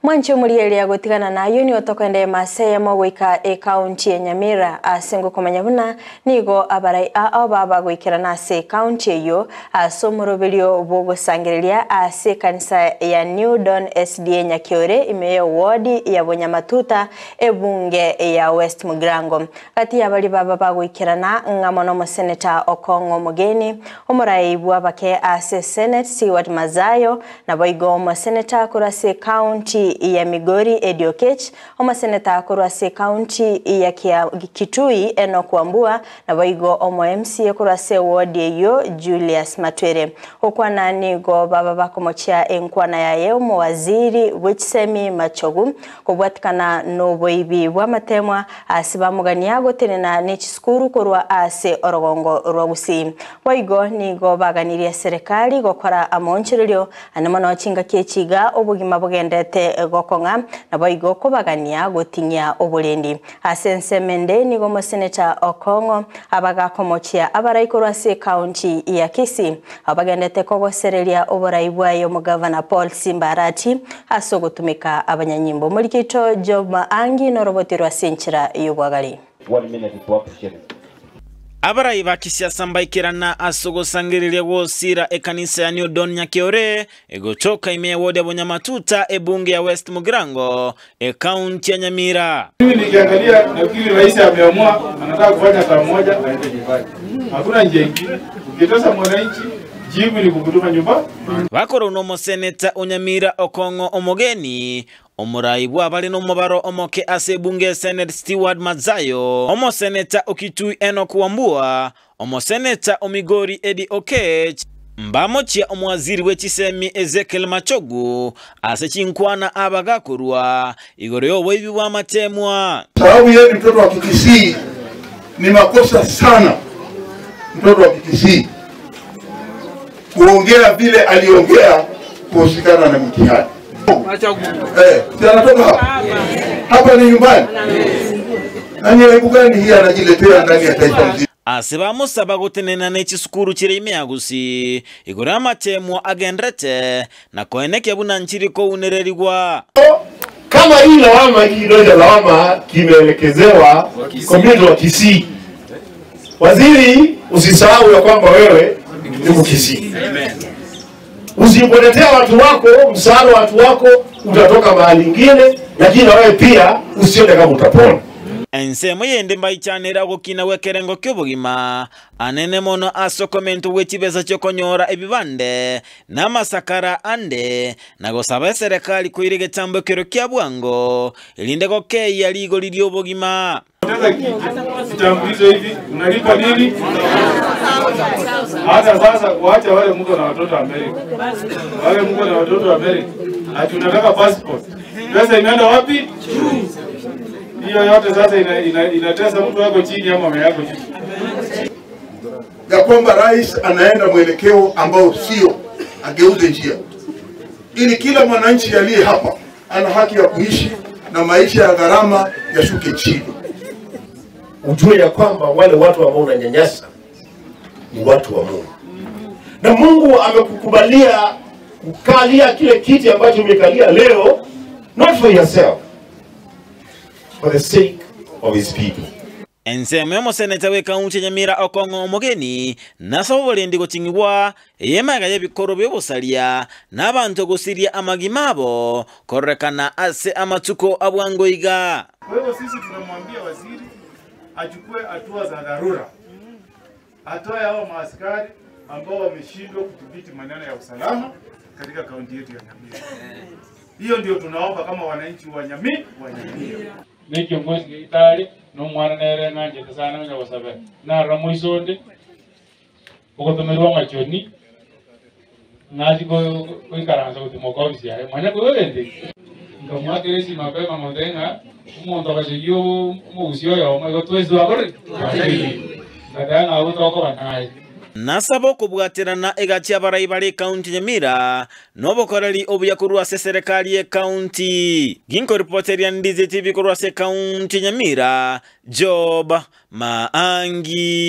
Mwanche omorigereria gotigana nayio nigo tokoenda emasa eyemo goika ekaunti ya Nyamira ase ngokomanya buna nigo abarai ao baba goikerana ase ekaunti eyio ase omoroberio bw'ogosangereria ase ekanisa ya New Dawn SDA Nyakiore ime y'ewodi ya Bonyamatuta ebunge ya West Mugirango. Gati y'abaria baba bagoikerana ng'amo nomoseneta Okong'o Omogeni, omorai bw'abake ase Senate Stewart Madzayo, Naboigo omoseneta korwa ase ekaunti ya Migori Eddie Oketch, omoseneta korwa ase ekaunti ya Kitui Enock Wambua, naboigo omo MCA korwa ase ewodi eyio Julius Matwere. Gokwana nigo baba bakomochia enkwana yaye omowaziri bw'echisemi Machogu kobwatikana noboibi bw'amatemwa ase bamogania gotenena nechisukuru korwa ase orogongo rwa Gusii. Boigo nigo baganirie eserekari gokora amaonchorerio ande mono chingaki echi iga obogima bogendete gokong'a, naboigo kobagania goting'ia oborendi. Ase ensemo ende nigo omoseneta Okong'o abagakomochia abarai korwa ase ekaunti ya Kisii abwo bagendete kogosereria oborai bwaye omogavana Paul Simba Arati ase ogotumeka abanyanyimbo. Omoriki oito Job Maangi noroboti rwa ase enchera y'obwagare. One minute to appreciate. Abarai ba kisiasa mbaikerana ase ogosangereria gw'osira ekanisa ya New Dawn Nyakeore, egotoka ime ya ward ya Bonyamatuta, ebunge ya West Mugirango, ekaunti ya Nyamira. Mimi nikiangalia nafikiri rais ameamua anataka kufanya saa moja aende nyumbani. Hakuna njia ingine. Ukitesa mwananchi jibu ni kukutuma nyumba. Bakorwa nomoseneta o Nyamira Okong'o Omogeni, Omorai bw'abare nomobaro omoke ase ebunge ya Senate Stewart Madzayo, omoseneta o Kitui Enock Wambua, omoseneta o Migori Eddie Oketch, mbamochia omowaziri bwe chisemi Ezekiel Machogu ase chinkwana abagakorwa igoro y'oboibi bw'amatemwa. Sababu yeye ni mtoto wa Kikisii, ni makosa sana mtoto wa Kikisii kuongea vile aliongea kuhusikana na mtihani. Si anatoka hapa hapa, ni nyumbani. Na ni aibu gani hii anajiletea ndani ya taifa mzima? Ase bamosaba gotenena ne chisukuru chire ime ya Gusii igoro y'amatemwa agenderete na koenekia buna nchiri kounererigwa. Kama hii lawama hii kidole cha lawama kimeelekezewa community wa Kisii, waziri, usisahau ya kwamba wewe ni Mkisii. Usipoletea watu wako msaada, watu wako utatoka mahali ingine, lakini na wewe pia usione kama utapona. Ensemo yende mbaichanera ogokina gw'ekerengo ki'obogima anene mono ase okomento gwe chibesa chi'okonyora ebibande na amasakara ande na gosaba eserekari koira egetambo ekero kia bwango erinde gokeia rigori ri'obogima. Kitambulisho hivi unalipa nini? Hata sasa waacha wale mko na watoto Amerika, wale mko na watoto Amerika, ati unataka passport, pesa imeenda wapi? Hiyo yote sasa inatesa mtu wako chini ama mama yako chini. Ya kwamba rais anaenda mwelekeo ambao sio, ageuze njia ili kila mwananchi aliye hapa ana haki ya kuishi na maisha ya gharama yashuke chini. Ujue ya kwamba wale watu ambao unanyanyasa ni watu wa Mungu, na Mungu amekukubalia kukalia kile kiti ambacho umekalia leo, not for yourself, for the sake of his people. Ensemo y'omoseneta w'ekaunti ya Nyamira Okong'o Omogeni nasaba oborendi goching'igwa eyemaega y'ebikoro by'obosaria na abanto gosiria amagima abo kororekana ase amatuko abwango iga. Kwa hivyo sisi tunamwambia waziri achukue hatua za dharura, atoe hao maaskari ambao wameshindwa kudhibiti maneno ya usalama katika kaunti yetu ya Nyamira. Hiyo ndio tunaomba kama wananchi wa Nyamira, wa Nyamira. Ni kiongozi gitari no mwana nere ng'anjete sana onya gosabera narora moisonde ogotomerwa machoni ng'achi goikaransa gotimoka ofisi yaye mwanya kwegende nkamwakera esima mapema ng'onte ng'a omonto agachegia omogusi oyomo igo twesi twakore ngateba ng'a abwo tokoba naye. Nasaba okobwaterana egati abarai bare ekaunti ya Nyamira na obokoreri obuya korwa ase eserekari y'ekaunti. Ginkoripoteria Ndizi TV korwa ase ekaunti ya Nyamira, Job Maangi.